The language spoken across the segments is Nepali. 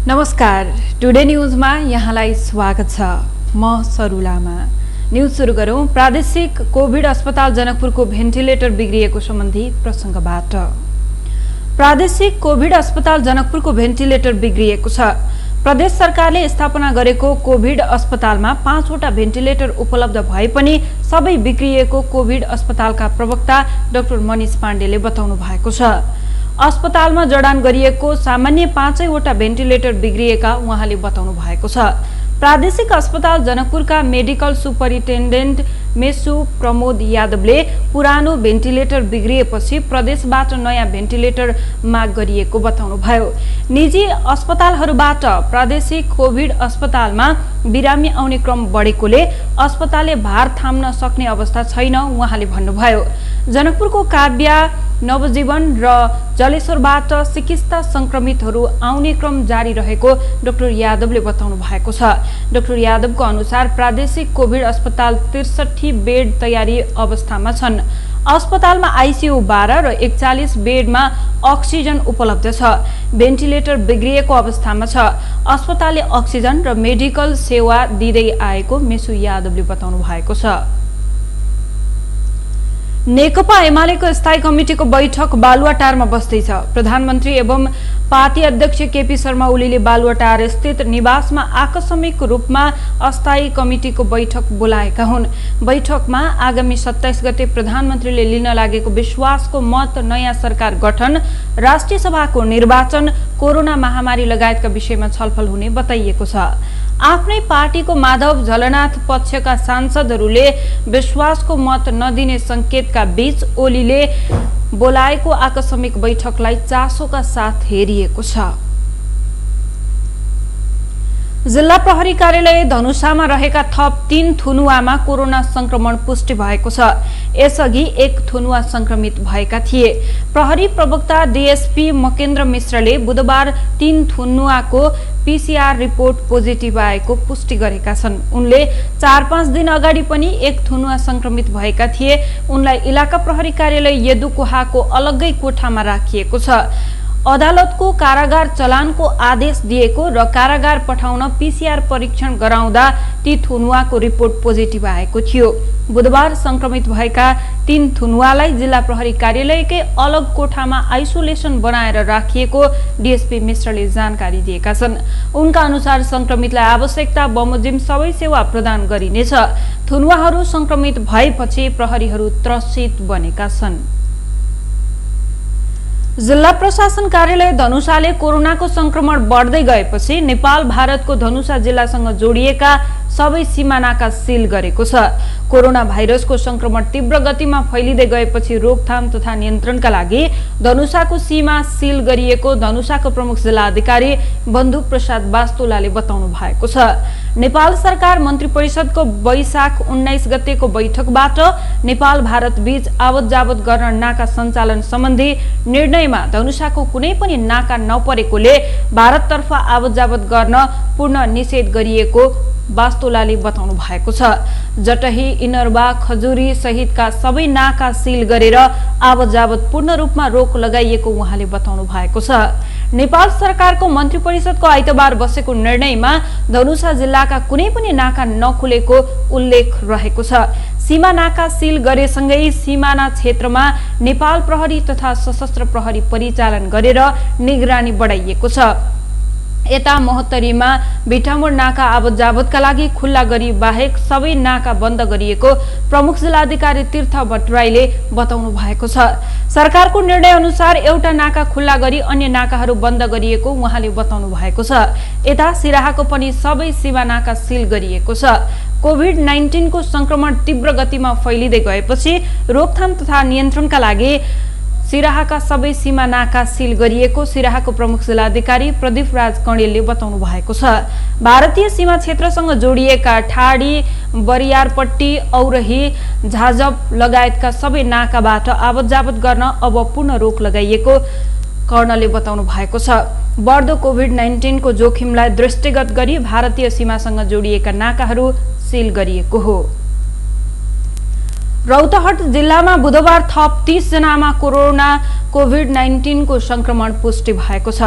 नमस्कार, टुडे न्यूजमा यहाँलाई स्वागत छ। म सरस्वती लामा। न्यूज सुरु गरौं प्रादेशिक कोभिड अस्पताल जनकपुरको भेन्टिलेटर बिग्रिएको सम्बन्धी प्रसंगबाट। प्रादेशिक कोभिड अस्पताल जनकपुरको भेन्टिलेटर बिग्रिएको छ। प्रदेश सरकारले स्थापना गरेको कोभिड अस्पतालमा 5 वटा भेन्टिलेटर उपलब्ध भए पनि सबै बिग्रिएको कोभिड अस्पतालका प्रवक्ता डाक्टर मनीष पाण्डेले बताउनु भएको छ। अस्पतालमा जडान गरिएको सामान्य 5 वटा भेन्टिलेटर बिग्रिएका उहाँले बताउनु भएको छ। प्रादेशिक अस्पताल जनकपुरका मेडिकल सुपरिन्टेन्डेन्ट मेसु प्रमोद यादवले पुरानो भेन्टिलेटर बिग्रिएपछि प्रदेशबाट नयाँ भेन्टिलेटर माग गरिएको बताउनुभयो। निजी अस्पतालहरूबाट प्रादेशिक कोभिड अस्पतालमा बिरामी आउने क्रम बढेकोले अस्पतालले भार थाम्न सक्ने अवस्था छैन उहाँले भन्नुभयो। जनकपुरको काव्या नवजीवन र जलेश्वरबाट चिकित्सा संक्रमितहरू आउने क्रम जारी रहेको डाक्टर यादवले बताउनु भएको छ। डाक्टर यादवको अनुसार प्रादेशिक कोभिड अस्पताल 63 बेड तयारी अवस्थामा छन्। अस्पतालमा आइसियु 12 र 41 बेडमा अक्सिजन उपलब्ध छ। भेन्टिलेटर बिग्रिएको अवस्थामा छ। अस्पतालले अक्सिजन र मेडिकल सेवा दिँदै आएको मेसु यादवले बताउनु भएको छ। नेकपा एमालेको स्थायी कमिटिको बैठक बालुवाटारमा बस्दैछ। प्रधानमन्त्री एवं पार्टी अध्यक्ष केपी शर्मा ओलीले बालुवाटार स्थित निवासमा आकस्मिक रूपमा अस्थायी कमिटिको बैठक बोलाएका हुन्। बैठकमा आगामी 27 गते प्रधानमन्त्रीले लिन लागेको विश्वासको मत, नयाँ सरकार गठन, राष्ट्रिय सभाको निर्वाचन, कोरोना महामारी लगायतका विषयमा छलफल हुने बताइएको छ। आफ्नै पार्टीको माधव झलनाथ पक्षका सांसदहरूले विश्वासको मत नदिने संकेतका बीच ओलीले बोलाएको आकस्मिक बैठकलाई चासोका साथ हेरिएको छ। जिल्ला प्रहरी कार्यालय धनुषामा रहेका थप 3 थुनुवामा कोरोना संक्रमण पुष्टि भएको छ। यसअघि 1 थुनुवा संक्रमित भएका थिए। प्रहरी प्रवक्ता डीएसपी मकेन्द्र मिश्रले बुधबार 3 थुनुवाको पीसीआर रिपोर्ट पोजिटिभ आएको पुष्टि गरेका छन्। उनले 4-5 दिन अगाडि पनि 1 थुनुवा संक्रमित भएका थिए। उनलाई इलाका प्रहरी कार्यालय यदुकोहाको अलग्गै कोठामा राखिएको छ। अदालतको कारागार चलानको आदेश दिएको र कारागार पठाउन पीसीआर परीक्षण गराउँदा ती थुनुवाको रिपोर्ट पोजिटिभ आएको थियो। बुधबार संक्रमित भएका 3 थुनुवालाई जिल्ला प्रहरी कार्यालयकै अलग कोठामा आइसोलेसन बनाएर राखिएको डीएसपी मिश्रले जानकारी दिएका छन्। उनका अनुसार संक्रमितलाई आवश्यकता बमोजिम सबै सेवा प्रदान गरिनेछ। थुनुवाहरू संक्रमित भएपछि प्रहरीहरू त्रसित बनेका छन्। जिल्ला प्रशासन कार्यालय धनुषाले कोरोनाको संक्रमण बढ्दै गएपछि नेपाल भारतको धनुषा जिल्लासँग जोडिएका सबै सीमानाका सील गरेको छ। कोरोना भाइरसको संक्रमण तीव्र गतिमा फैलिँदै गएपछि रोकथाम तथा नियन्त्रणका लागि धनुषाको सीमा सील गरिएको धनुषाको प्रमुख जिल्ला अधिकारी बन्धु प्रसाद वास्तोलाले बताउनु भएको छ। नेपाल सरकार मन्त्री परिषदको वैशाख 19 गतेको बैठकबाट नेपाल भारत बीच आवत जावत गर्न नाका सञ्चालन सम्बन्धी निर्णयमा धनुषाको कुनै पनि नाका नपरेकोले भारततर्फ आवत जावत गर्न पूर्ण निषेध गरिएको वास्तोलाले बताउनु भएको छ। जटही, इनरबा, खजुरी सहितका सबै नाका सील गरेर आवत जावत पूर्ण रूपमा रोक लगाइएको उहाँले बताउनु भएको छ। नेपाल सरकारको मन्त्री परिषदको आइतबार बसेको निर्णयमा धनुषा जिल्लाका कुनै पनि नाका नखुलेको उल्लेख रहेको छ। सीमा नाका सील गरेसँगै सिमाना क्षेत्रमा नेपाल प्रहरी तथा सशस्त्र प्रहरी परिचालन गरेर निगरानी बढाइएको छ। यता महोत्तरीमा बिटामोड नाका आवत जावतका लागि खुल्ला गरी बाहेक सबै नाका बन्द गरिएको प्रमुख जिल्लाधिकारी तीर्थ भट्टराईले बताउनु भएको छ। सरकारको निर्णय अनुसार एउटा नाका खुल्ला गरी अन्य नाकाहरू बन्द गरिएको उहाँले बताउनु भएको छ। यता सिराहाको पनि सबै सीमा नाका सील गरिएको छ। कोभिड-19 को संक्रमण तीव्र गतिमा फैलिँदै गएपछि रोकथाम तथा नियन्त्रणका लागि सिराहाका सबै सीमा नाका सील गरिएको सिराहाको प्रमुख जिल्लाधिकारी प्रदीप राज कणेलले बताउनु भएको छ। भारतीय सीमा क्षेत्रसँग जोडिएका ठाडी, बरियारपट्टी, औरही, झाजप लगायतका सबै नाकाबाट आवत जावत गर्न अब पूर्ण रोक लगाइएको कर्णले बताउनु भएको छ। बढ्दो कोभिड-19 को जोखिमलाई दृष्टिगत गरी भारतीय सीमासँग जोडिएका नाकाहरू सील गरिएको हो। रौतहट जिल्लामा बुधबार थप 30 जनामा कोभिड-19 को संक्रमण पुष्टि भएको छ।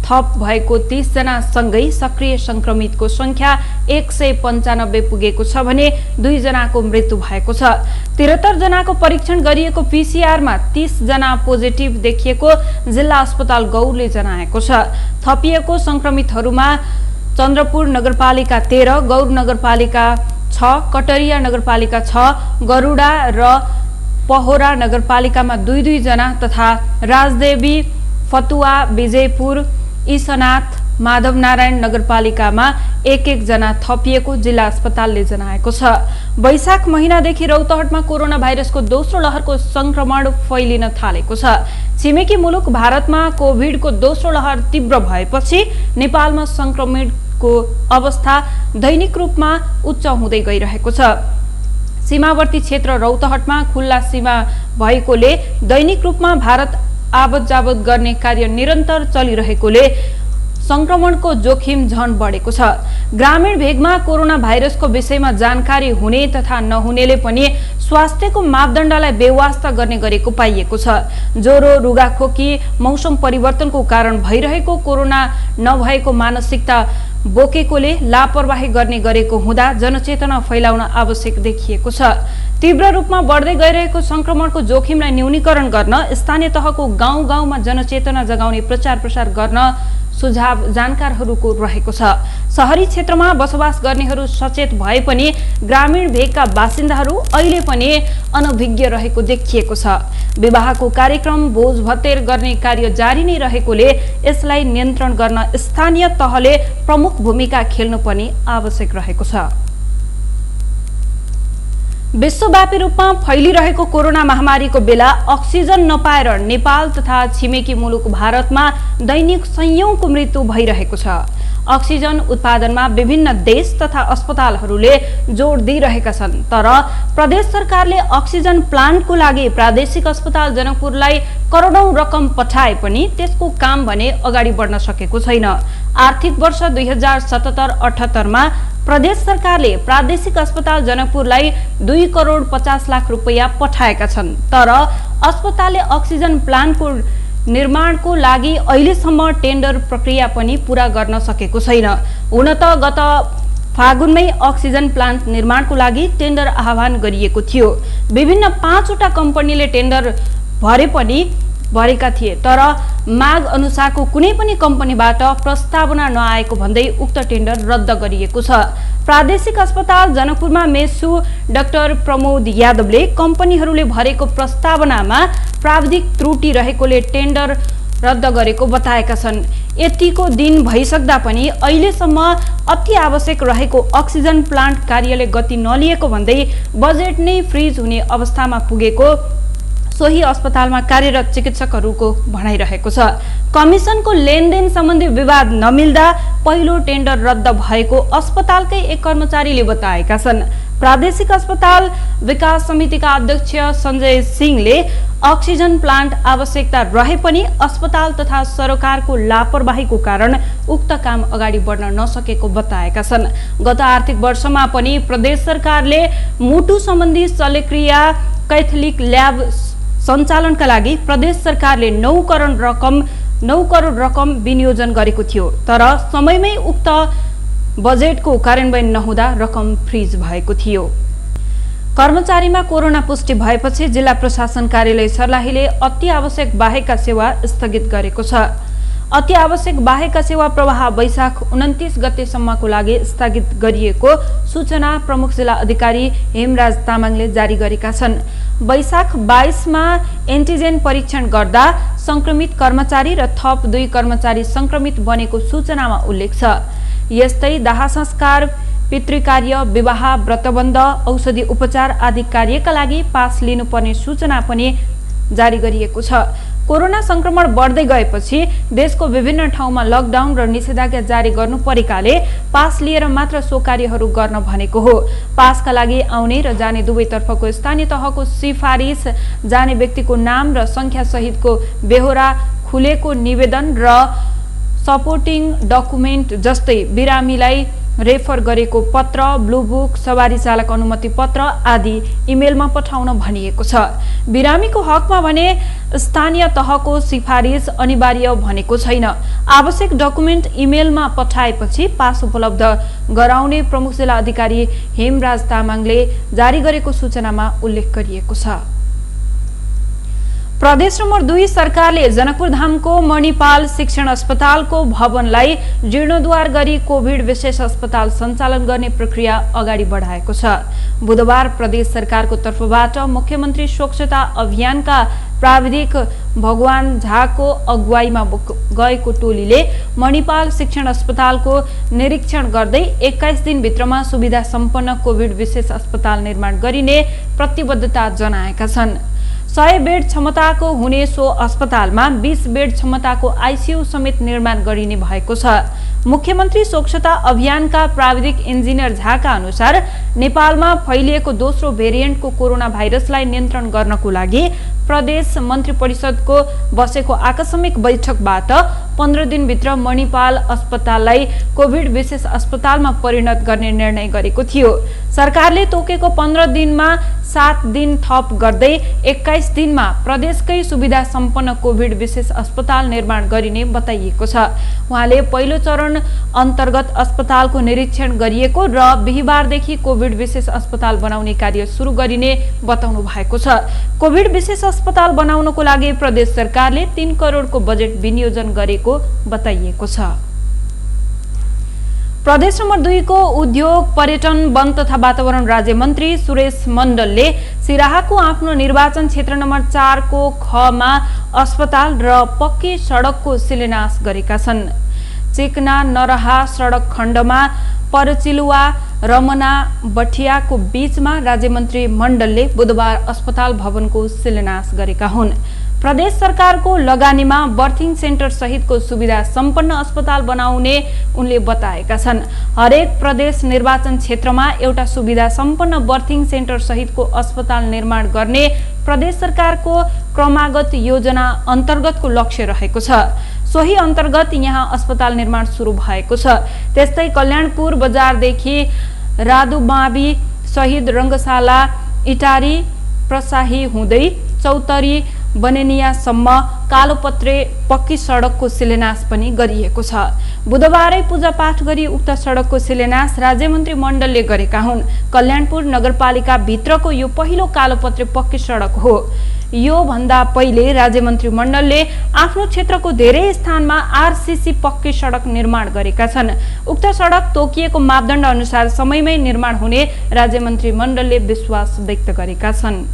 थप भएको 30 जना सँगै सक्रिय संक्रमितको संख्या 195 पुगेको छ भने 2 जनाको मृत्यु भएको छ। 73 जनाको परीक्षण गरिएको पीसीआर मा 30 जना पोजिटिभ देखिएको जिल्ला अस्पताल गौरले जनाएको छ। थपिएको संक्रमितहरूमा चन्द्रपुर नगरपालिका 13, गौर नगरपालिका 6, कटरिया नगरपालिका 6, गरुडा र पहोरा नगरपालिकामा 2-2 जना तथा राजदेवी, फतुवा, विजयपुर, ईशनाथ, माधवनारायण नगरपालिकामा 1-1 जना थपिएको जिल्ला अस्पतालले जनाएको छ। वैशाख महिनादेखि रौतहटमा कोरोना भाइरसको दोस्रो लहरको संक्रमण फैलिन थालेको छ। छिमेकी मुलुक भारतमा कोभिडको दोस्रो लहर तीव्र भएपछि नेपालमा संक्रमितको अवस्था दैनिक रूपमा उच्च हुँदै गइरहेको छ। सीमावर्ती क्षेत्र रौतहटमा खुल्ला सीमा भएकोले दैनिक रूपमा भारत आवत जावत गर्ने कार्य निरन्तर चलिरहेकोले संक्रमणको जोखिम झन बढेको छ। ग्रामीण भेगमा कोरोना भाइरसको विषयमा जानकारी हुने तथा नहुनेले पनि स्वास्थ्यको मापदण्डलाई बेवास्ता गर्ने गरेको पाइएको छ। ज्वरो, रुगाखोकी, मौसम परिवर्तनको कारण भइरहेको कोरोना नभएको मानसिकता बोकेकोले लापरवाही गर्ने गरेको हुँदा जनचेतना फैलाउन आवश्यक देखिएको छ। तीव्र रूपमा बढ्दै गइरहेको संक्रमणको जोखिमलाई न्यूनीकरण गर्न स्थानीय तहको गाउँ-गाउँमा जनचेतना जगाउने प्रचार प्रसार गर्न सुझाव जानकारहरूको रहेको छ। शहरी क्षेत्रमा बसोबास गर्नेहरू सचेत भए पनि ग्रामीण भेगका बासिन्दाहरू अहिले पनि अनभिज्ञ रहेको देखिएको छ। विवाहको कार्यक्रम, भोज भतेर गर्ने कार्य जारी नै रहेकोले यसलाई नियन्त्रण गर्न स्थानीय तहले प्रमुख भूमिका खेल्नु पनि आवश्यक रहेको छ। विश्वव्यापी रूपमा फैलिरहेको कोरोना महामारीको बेला अक्सिजन नपाएर नेपाल तथा छिमेकी मुलुक भारतमा दैनिक सयौंको मृत्यु भइरहेको छ। अक्सिजन उत्पादनमा विभिन्न देश तथा अस्पतालहरूले जोड दिइरहेका छन्, तर प्रदेश सरकारले अक्सिजन प्लान्टको लागि प्रादेशिक अस्पताल जनकपुरलाई करोडौं रकम पठाए पनि त्यसको काम भने अगाडि बढ्न सकेको छैन। आर्थिक वर्ष 2077-78 मा प्रदेश सरकारले प्रादेशिक अस्पताल जनकपुरलाई 2 करोड 50 लाख रुपैयाँ पठाएका छन्, तर अस्पतालले अक्सिजन प्लान्टको निर्माणको लागि अहिलेसम्म टेन्डर प्रक्रिया पनि पूरा गर्न सकेको छैन। हुन त गत फागुनमै अक्सिजन प्लान्ट निर्माणको लागि टेन्डर आह्वान गरिएको थियो। विभिन्न 5 वटा कम्पनीले टेन्डर भरेका थिए, तर माग अनुसारको कुनै पनि कम्पनीबाट प्रस्तावना नआएको भन्दै उक्त टेन्डर रद्द गरिएको छ। प्रादेशिक अस्पताल जनकपुरमा मेसु डाक्टर प्रमोद यादवले कम्पनीहरूले भरेको प्रस्तावनामा प्राविधिक त्रुटि रहेकोले टेन्डर रद्द गरेको बताएका छन्। यतिको दिन भइसक्दा पनि अहिलेसम्म अति आवश्यक रहेको अक्सिजन प्लान्ट कार्यले गति नलिएको भन्दै बजेट नै फ्रिज हुने अवस्थामा पुगेको सोही अस्पतालमा कार्यरत चिकित्सकहरूको भनाइरहेको छ। कमिसनको लेनदेन सम्बन्धी विवाद नमिल्दा पहिलो टेन्डर रद्द भएको अस्पतालकै एक कर्मचारीले बताएका छन्। प्रादेशिक अस्पताल विकास समितिका अध्यक्ष सञ्जय सिंहले अक्सिजन प्लान्ट आवश्यकता रहे पनि अस्पताल तथा सरकारको लापरवाहीको कारण उक्त काम अगाडि बढ्न नसकेको बताएका छन्। गत आर्थिक वर्षमा पनि प्रदेश सरकारले मुटु सम्बन्धी शल्यक्रिया कैथोलिक ल्याब सञ्चालनका लागि प्रदेश सरकारले 9 करोड रकम विनियोजन गरेको थियो, तर समयमै उक्त बजेटको कार्यान्वयन नहुँदा रकम फ्रिज भएको थियो। कर्मचारीमा कोरोना पुष्टि भएपछि जिल्ला प्रशासन कार्यालय सर्लाहीले अति आवश्यक बाहेकका सेवा स्थगित गरेको छ। अति आवश्यक बाहेकका सेवा प्रवाह वैशाख 29 गतेसम्मको लागि स्थगित गरिएको सूचना प्रमुख जिल्ला अधिकारी हेमराज तामाङले जारी गरेका छन्। वैशाख 22 मा एन्टिजेन परीक्षण गर्दा संक्रमित कर्मचारी र थप 2 कर्मचारी संक्रमित बनेको सूचनामा उल्लेख छ। यस्तै दाह संस्कार, पितृकार्य, विवाह, व्रतबन्ध, औषधि उपचार आदि कार्यका लागि पास लिनुपर्ने सूचना पनि जारी गरिएको छ। कोरोना संक्रमण बढ्दै गएपछि देशको विभिन्न ठाउँमा लकडाउन र निषेधाज्ञा जारी गर्नु परेकाले पास लिएर मात्र सो कार्यहरू गर्न भनेको हो। पासका लागि आउने र जाने दुवैतर्फको स्थानीय तहको सिफारिस, जाने व्यक्तिको नाम र संख्या सहितको बेहोरा, खुलेको निवेदन र सपोर्टिङ डकुमेन्ट जस्तै बिरामीलाई रेफर गरेको पत्र, ब्लू बुक, सवारी चालक अनुमति पत्र आदि इमेलमा पठाउन भनिएको छ। बिरामीको हकमा भने स्थानीय तहको सिफारिस अनिवार्य भनेको छैन। आवश्यक डकुमेन्ट इमेलमा पठाएपछि पास उपलब्ध गराउने प्रमुख जिल्ला अधिकारी हेमराज तामाङले जारी गरेको सूचनामा उल्लेख गरिएको छ। प्रदेश नम्बर 2 सरकारले जनकपुर धामको मणिपाल शिक्षण अस्पतालको भवनलाई जीर्णोद्धार गरी कोभिड विशेष अस्पताल सञ्चालन गर्ने प्रक्रिया अगाडि बढाएको छ। बुधबार प्रदेश सरकारको तर्फबाट मुख्यमन्त्री स्वच्छता अभियानका प्राविधिक भगवान झाको अगुवाईमा गएको टोलीले मणिपाल शिक्षण अस्पतालको निरीक्षण गर्दै 21 दिनभित्रमा सुविधा सम्पन्न कोभिड विशेष अस्पताल निर्माण गरिने प्रतिबद्धता जनाएका छन्। 100 बेड क्षमताको हुने सो अस्पतालमा 20 बेड क्षमताको आइसियु समेत निर्माण गरिने भएको छ। मुख्यमन्त्री स्वच्छता अभियानका प्राविधिक इन्जिनियर झाका अनुसार नेपालमा फैलिएको दोस्रो भेरिएन्टको कोरोना भाइरसलाई नियन्त्रण गर्नको लागि प्रदेश मन्त्री परिषदको बसेको आकस्मिक बैठकबाट 15 दिनभित्र मणिपाल अस्पताललाई कोभिड विशेष अस्पतालमा परिणत गर्ने निर्णय गरेको थियो। सरकारले तोकेको 15 दिनमा 7 दिन थप गर्दै 21 दिनमा प्रदेशकै सुविधा सम्पन्न कोभिड विशेष अस्पताल निर्माण गरिने बताइएको छ। उहाँले पहिलो चरण अन्तर्गत अस्पतालको निरीक्षण गरिएको र बिहीबारदेखि कोभिड विशेष अस्पताल बनाउने कार्य सुरु गरिने बताउनु भएको छ। कोभिड विशेष अस्पताल बनाउनको लागि प्रदेश सरकारले 3 करोडको बजेट विनियोजन गरेको बताइएको छ। प्रदेश नम्बर 2 को उद्योग, पर्यटन, वन तथा वातावरण राज्य मन्त्री सुरेश मण्डलले सिराहाको आफ्नो निर्वाचन क्षेत्र नम्बर 4 को खमा अस्पताल र पक्की सडकको शिलान्यास गरेका छन्। चेकना नरहा सडक खण्डमा परचिलुवा रमना बठियाको बीचमा राज्यमन्त्री मण्डलले बुधबार अस्पताल भवनको शिलान्यास गरेका हुन्। प्रदेश सरकारको लगानीमा बर्थिङ सेन्टर सहितको सुविधा सम्पन्न अस्पताल बनाउने उनले बताएका छन्। हरेक प्रदेश निर्वाचन क्षेत्रमा एउटा सुविधा सम्पन्न बर्थिङ सेन्टर सहितको अस्पताल निर्माण गर्ने प्रदेश सरकारको क्रमागत योजना अन्तर्गतको लक्ष्य रहेको छ। सोही अन्तर्गत यहाँ अस्पताल निर्माण सुरु भएको छ। त्यस्तै कल्याणपुर बजारदेखि रादुमावि शहीद रंगशाला इटारी प्रसाही हुँदै चौतरी बनेनियासम्म कालोपत्रे पक्की सडकको शिलान्यास पनि गरिएको छ। बुधबारै पूजापाठ गरी उक्त सडकको शिलान्यास राज्यमन्त्री मण्डलले गरेका हुन्। कल्याणपुर नगरपालिका भित्रको यो पहिलो कालोपत्रे पक्की सडक हो। यो भन्दा पहिले राज्यमन्त्री मण्डलले आफ्नो क्षेत्रको धेरै स्थानमा आरसीसी पक्की सडक निर्माण गरेका छन्। उक्त सडक तोकिएको मापदण्ड अनुसार समयमै निर्माण हुने राज्यमन्त्री मण्डलले विश्वास व्यक्त गरेका छन्।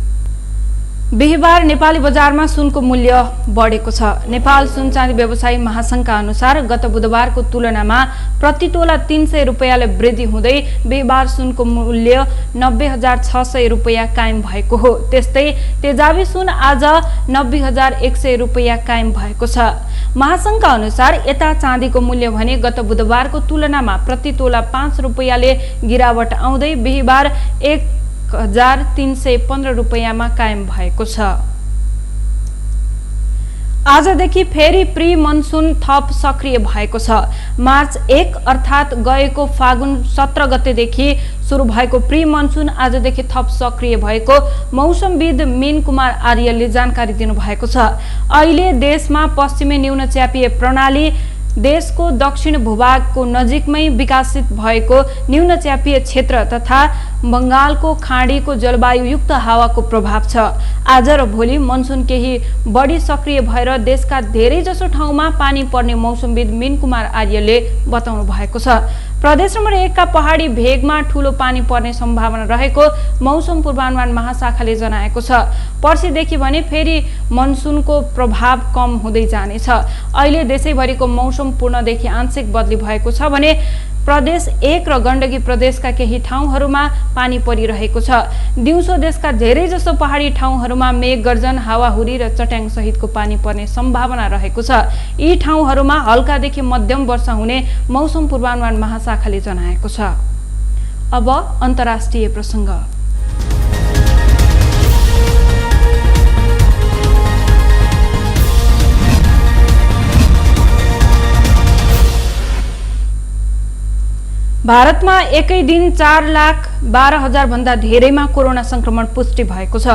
बिहीबार नेपाली बजारमा सुनको मूल्य बढेको छ। नेपाल सुन चाँदी व्यवसायी महासंघका अनुसार गत बुधबारको तुलनामा प्रति तोला 300 रुपैयाँले वृद्धि हुँदै बिहीबार सुनको मूल्य 90,600 रुपैयाँ कायम भएको हो। त्यस्तै तेजाबी सुन आज 90,100 रुपैयाँ कायम भएको छ। महासंघका अनुसार यता चाँदीको मूल्य भने गत बुधबारको तुलनामा प्रति तोला 5 रुपैयाँले गिरावट आउँदै बिहीबार 1,315 रुपैयाँमा कायम भएको छ। आजदेखि फेरि प्री मनसुन थप सक्रिय भएको छ। मार्च 1 अर्थात् गएको फागुन 17 गतेदेखि सुरु भएको प्री मनसुन आजदेखि थप सक्रिय भएको मौसमविद मीन कुमार आर्यले जानकारी दिनुभएको छ। अहिले देशमा पश्चिमी न्यूनचापीय प्रणाली देशको दक्षिण भूभागको नजिकमै विकसित भएको न्यूनचापीय क्षेत्र तथा बंगालको खाडीको जलवायुयुक्त हावाको प्रभाव छ। आज र भोलि मनसुन केही बढी सक्रिय भएर देशका धेरैजसो ठाउँमा पानी पर्ने मौसमविद मीन कुमार आर्यले बताउनु भएको छ। प्रदेश नम्बर 1 का पहाडी भेगमा ठूलो पानी पर्ने सम्भावना रहेको मौसम पूर्वानुमान महाशाखाले जनाएको छ। पर्सिदेखि भने फेरि मनसुनको प्रभाव कम हुँदै जानेछ। अहिले देशैभरिको मौसम पूर्णदेखि आंशिक बदली भएको छ भने प्रदेश 1 र गण्डकी प्रदेशका केही ठाउँहरूमा पानी परिरहेको छ। दिउँसो देशका धेरैजसो पहाडी ठाउँहरूमा मेघ गर्जन, हावाहुरी र चट्याङ सहितको पानी पर्ने सम्भावना रहेको छ। यी ठाउँहरूमा हल्कादेखि मध्यम वर्षा हुने मौसम पूर्वानुमान महाशाखाले जनाएको छ। अब अन्तर्राष्ट्रिय प्रसंग। भारतमा एकै दिन 4,12,000 भन्दा धेरैमा कोरोना संक्रमण पुष्टि भएको छ।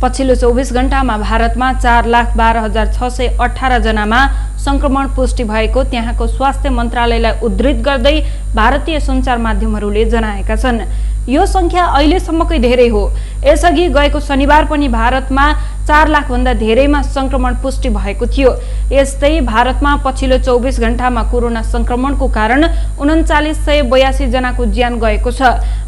पछिल्लो 24 घण्टामा भारतमा 4,12,618 जनामा संक्रमण पुष्टि भएको त्यहाँको स्वास्थ्य मन्त्रालयलाई उद्धृत गर्दै भारतीय सञ्चार माध्यमहरूले जनाएका छन्। यो संख्या अहिलेसम्मकै धेरै हो। यसअघि गएको शनिबार पनि भारतमा 4 लाख भन्दा धेरैमा संक्रमण पुष्टि भएको थियो। यस्तै भारतमा पछिल्लो 24 घण्टामा कोरोना संक्रमणको कारण 3982 जनाको ज्यान गएको छ।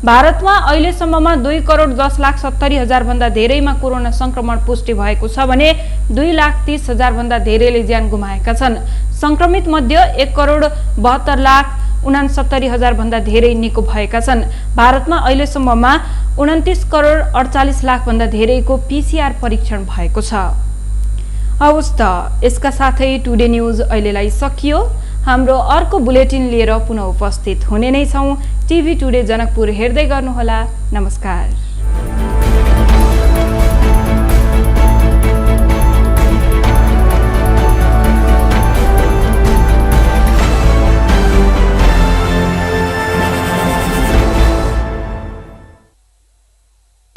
भारतमा अहिलेसम्ममा 2,10,70,000 भन्दा धेरैमा कोरोना संक्रमण पुष्टि भएको छ भने 2,30,000 भन्दा धेरैले ज्यान गुमाएका छन्। संक्रमित मध्ये 1,72,69,000 भन्दा धेरै निको भएका छन्। भारतमा अहिलेसम्ममा 29,48,00,000 भन्दा धेरैको पीसीआर परीक्षण भएको छ। हवस् त, यसका साथै टुडे न्यूज अहिलेलाई सकियो। हाम्रो अर्को बुलेटिन लिएर पुनः उपस्थित हुने नै छौं। टिभी टुडे जनकपुर हेर्दै गर्नुहोला। नमस्कार।